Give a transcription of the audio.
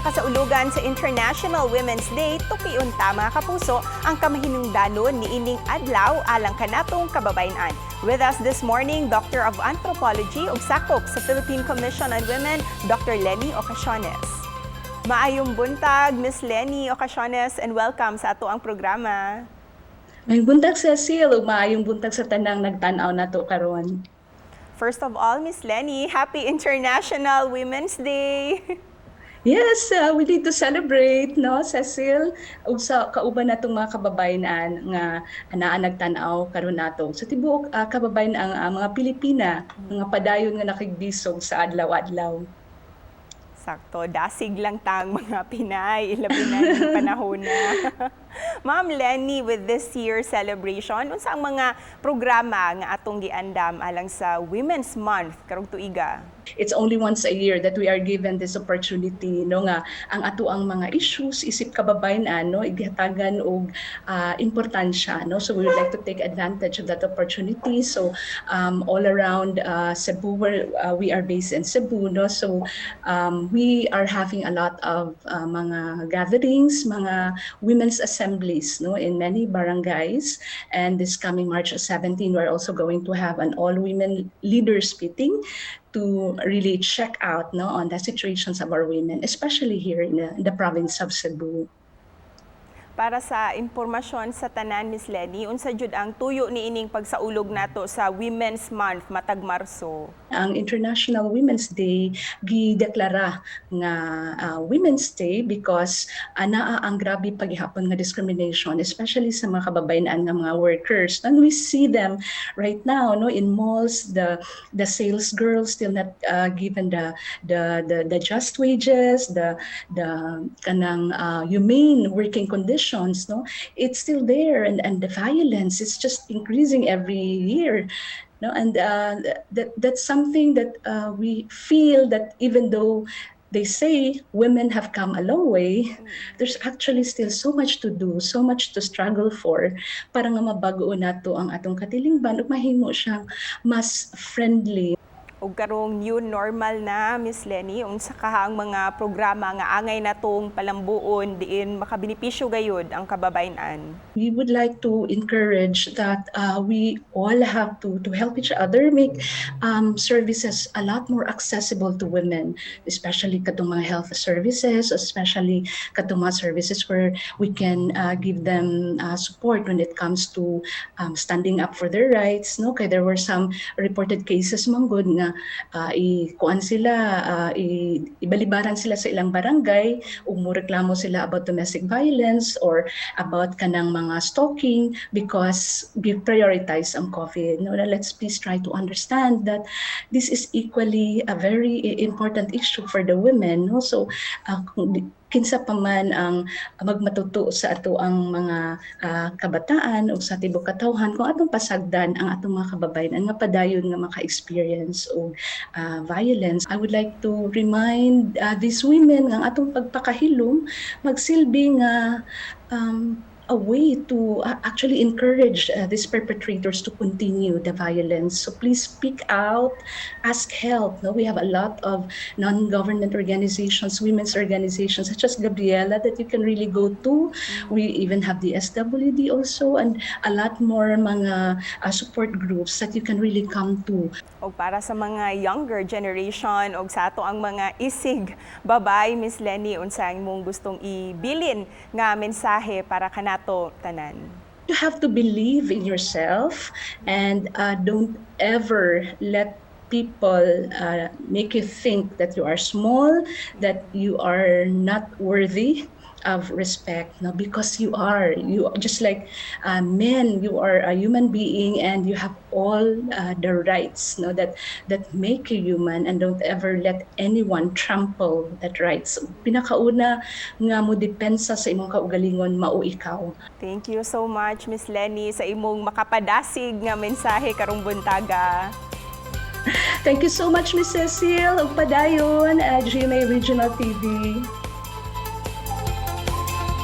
Sa kasaulugan sa International Women's Day, tukion ta, mga kapuso, ang kamahinungdanon niining adlaw alang kanatong kababayen-an. With us this morning, Doctor of Anthropology ug sakop sa Philippine Commission on Women, Dr. Lenny Ocasiones. Maayong buntag, Miss Lenny Ocasiones, and welcome sa atoang programa. Maayong buntag, Cecil, ug maayong buntag sa tanang nagtan-aw nato karon. First of all, Miss Lenny, happy International Women's Day! Yes, we need to celebrate, no, Cecil? Ug sa kauban natong mga kababayen-an nga naa nagtan-aw karon nato. Sa tibuok kababayen ang mga Pilipina, mga padayon nga nakigbisog sa adlaw-adlaw. Sakto, dasig lang tang mga Pinay, ilabi na yung panahon na. Ma'am Lenny, with this year's celebration, unsa ang mga programa nga atong giandam alang sa Women's Month karong tuiga? It's only once a year that we are given this opportunity, no, nga ang atoang mga issues isip kababayen-an, no, igihatagan og importansya, no? So we would like to take advantage of that opportunity. So all around Cebu, where we are based in Cebu, no, so we are having a lot of mga gatherings, mga women's assemblies, no, in many barangays. And this coming March 17, we're also going to have an all women leaders meeting to really check out, no, on the situations of our women, especially here in the province of Cebu. Para sa impormasyon sa tanan, Miss Lenny, unsa jud ang tuyo niining pagsaulog nato sa Women's Month matag Marso? Ang International Women's Day gideklara nga Women's Day because naa ang grabe paghihapon nga discrimination, especially sa mga kababayen-an nga mga workers. And we see them right now, no, in malls, the sales girls still not given the just wages, the kanang humane working conditions, no? It's still there, and the violence is just increasing every year, no? And that's something that we feel that even though they say women have come a long way, there's actually still so much to do, so much to struggle for para nga mabago nato ang atong katilingban ug mahimo siyang mas friendly. Ug karong new normal na, Miss Lenny, unsa kaha ang mga programa nga angay natong palambuon diin makabenepisyo gayud ang kababayen-an? We would like to encourage that we all have to help each other make services a lot more accessible to women, especially katong mga health services, especially katong mga services where we can give them support when it comes to standing up for their rights. No? Kay there were some reported cases man gud nga i-kuan sila, ibalibaran sila sa ilang barangay ug moreklamo sila about domestic violence or about kanang mga stalking because we prioritize ang COVID. No, let's please try to understand that this is equally a very important issue for the women. No? So, kung kinsa pa man ang magmatuto sa atoang mga kabataan o sa tibok katawhan kung atong pasagdan ang atong mga kababayen nga padayon nga maka-experience og violence. I would like to remind these women nga ang atong pagpakahilom magsilbi nga a way to actually encourage these perpetrators to continue the violence. So please speak out, ask help. No, we have a lot of non-government organizations, women's organizations such as Gabriela that you can really go to. We even have the SWD also and a lot more mga support groups that you can really come to. Og para sa mga younger generation og sa atoang mga isig babay, Miss Lenny, unsa ang imong gustong ibilin nga mensahe para kanato tanan? You have to believe in yourself and don't ever let people make you think that you are small, that you are not worthy of respect, no? Because you are. You just like men, you are a human being and you have all the rights, no, that make you human, and don't ever let anyone trample that rights. Pinakauna nga mo depensa sa imong kaugalingon mao ikaw. Thank you so much, Miss Lenny, sa imong makapadasig nga mensahe karong buntaga. Thank you so much, Miss Cecile. Ug padayon, GMA Regional TV.